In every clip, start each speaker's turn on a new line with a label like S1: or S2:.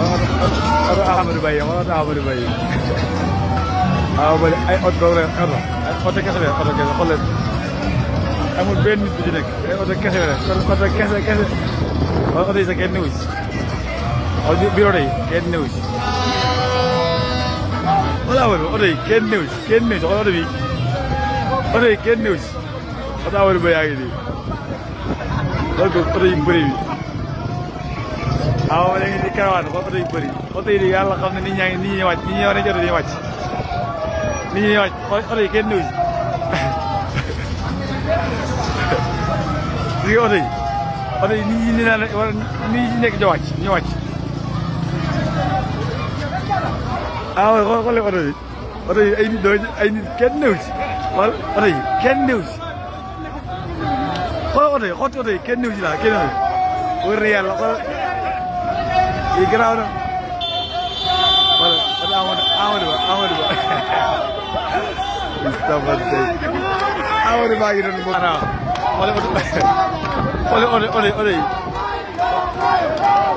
S1: Amadou Ba yi Amadou Ba yi waaw ba ay oto kese la oto kese xool leen amul benn nit bu ci nekk ay oto kese la oto kese wala oto yi sax kenn newu ci bureau yi kenn newu ci wala oto yi kenn newu ci xool oto bi oto yi kenn newu ci oto Amadou Ba yaa ngi nii donc oto yi bëri bi waaw léegi di karawaan ba oto yu bëri oto yi yàlla xam ne nit ñi wàcc nit ñi war a jot dañuy wàcc nit ñi wàcc oto yi kenn newu ci gis nga oto yi nit ñi naan war nit ñi nekk ñu wàcc ah oui xool oto yi ay nit kenn newu ci xool oto yi kenn newu ci xool oto yi kenn newu ci daal kenn newu ci wër na yàlla xool lii garaaw na wala Amadou Ba Moustapha Seye Amadou Ba ngi doon bokk naa xoole oto yi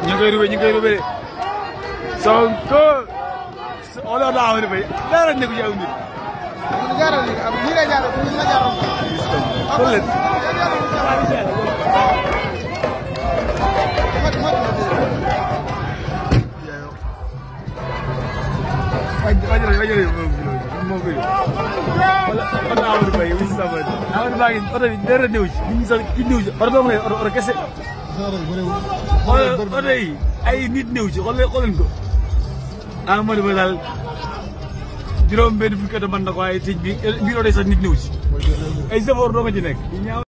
S1: ñu ngi koy rubé de Sonko xoole oto Amadou Ba dara nekku ci aw nit moom bi wala Amadou Ba yi Moustapha Amadou Ba ngi oto bi dara néew ci nit ñi sax ci néew ci oto boobu la oto kese oto yi ay nit néew ci xool leen ko Amadou Ba daal juróom benn fukki oto mën na ko waaye tëj bi biir oto yi sax nit néew ci ay safoor doo nga ci nekk